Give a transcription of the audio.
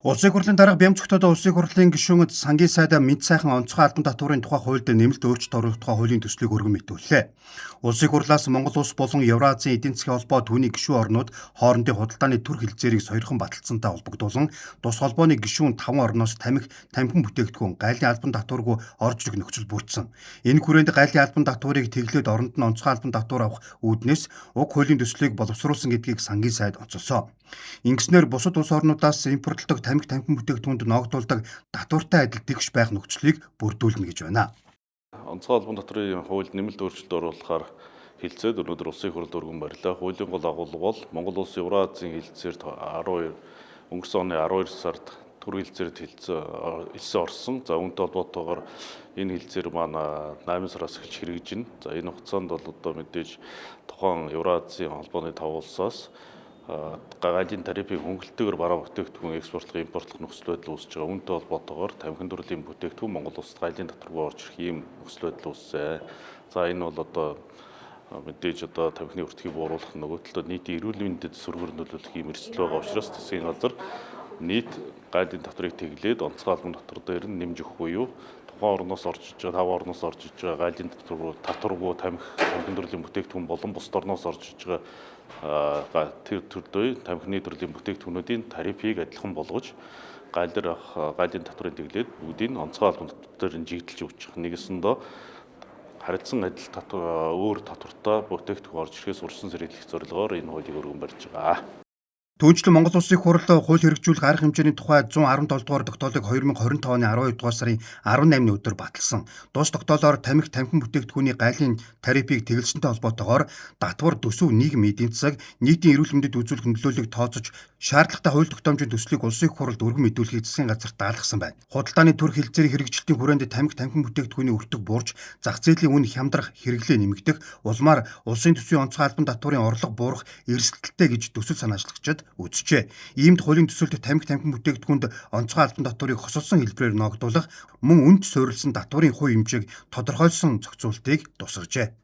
Улсын хурлын дарга Бямцогтод Улсын хурлын гишүүн Сангийн сайд Мэд сайхан онцгой албан татварын тухай хуульд нэмэлт өөрчлөлт оруулах тухай хуулийн төслийг өргөн мэдүүллээ. Улсын хурлаас Монгол улс болон Евразийн эдийн засгийн холбоо түүний гишүүн орнууд хоорондын худалдааны төр хэлцээрийг сойрхон баталсантай холбогдуулан тус холбооны гишүүн 5 орноос тамхи, тамхин бүтээгдэхүүн, гайлын албан татваргүй орж ирэх нөхцөл бүрдсэн. Энэ хүрээнд гайлын албан татварыг тэглээд оронд нь онцгой албан татвар авах үүднээс уг хуулийн төслийг боловсруулсан гэдгийг Сангийн сайд онцолсон. Ингэснээр бусад улс орнуудаас импортлдог тамхи, тамхин бүтээгдэхүүнд ноогдуулдаг татвартай адил тэгш байх нөхцөлийг бүрдүүлнэ гэж байна. Онцгой албан татварын хуульд нэмэлт өөрчлөлт оруулахаар хэлцээд өнөөдөр Улсын хурлд өргөн барилаа. Хуулийн гол агуулга бол Монгол улс Евразийн хэлцээрт 12 өнгөрсөн оны 12 сард төр хэлцээрт хэлсэн орсон. За, үүнтэй холбоотойгоор энэ хэлцээр маань 8 сараас эхэлж хэрэгжинэ. За, энэ хугацаанд бол одоо мэдээж тухайн Евразийн холбооны 5 улсаас гайлын тарифыг хөнгөлөлтөөр бараа бүтээгдэхүүн экспортлох, импортлох нөхцөл байдал үүсэж байгаа. Үүнтэй холбоотойгоор тамхин төрлийн бүтээгдэхүүн Монгол улсад гайлын татваргүй орж ирэх ийм нөхцөл байдал үүссэн. За, энэ бол одоо мэдээж одоо тамхины өртгийг бууруулах, нөгөө талдаа нийтийн эрүүл мэндэд сөргөөр нөлөөлөх ийм эрсдэл байгаа учраас засгийн газар нийт гайлын татварыг тэглээд онцгой албан татвар дээр нь нэмж өгөх буюу тухайн орноос орж иж байгаа, 5 орноос орж иж байгаа гайлын татваргүй тамхи, тамхин төрлийн бүтээгдэхүүн болон бусад орноос орж иж байгаа тэр төрлөө тамхины төрлийн бүтээгдэхүүнүүдийн тарифыг адилхан болгож гайл дээр авах гайлын татврыг тэглээд бүгдийг онцгой албан татвар дээр нь жигдэлж өгчих. Нэгэсэндээ харилцан адил татвар өөр татвартай бүтээгдэхүүн орж ирэхээс урьдчилан сэргийлэх зорилгоор энэ хуулийг өргөн барьж байгаа. Түүнчлэн Монгол Улсын Хурал хууль хэрэгжүүлэх арга хэмжээний тухай 117 дугаар тогтоолыг 2025 оны 12 дугаар сарын 18-ны өдөр баталсан. Тус тогтоолоор тамхи, тамхин бүтээгдэхүүний гайлын тарифыг тэгэлсэнтэй холбоотойгоор татвар төсөв нийгэм эдийн засаг, нийтийн эрүүл мэндэд үзүүлэх нөлөөллийг тооцож шаардлагатай хууль тогтоомжийн төслийг Улсын их хурлд өргөн мэдүүлэхийг засгийн газарт даалгасан байна. Худалдааны төр хэлцээрийн хэрэгжилтийн хүрээнд тамхи, тамхин бүтээгдэхүүний өртөг буурч зах зээлийн үн хямдрах, хэрэглээ нэмэгдэх, улмаар улсын төсвийн онцгой албан татварын орлого буурах эрсдэлтэй гэж төсөл санаачлагчид үзжээ. Иймд хуулийн төсөлд тамхи, тамхин бүтээгдэхүүнд онцгой албан татварыг хосолсон хэлбэрээр ноогдуулах мөн үнэт суурилсан татварын хувь хэмжээг тодорхойлсон зохицуултыг тусгажээ.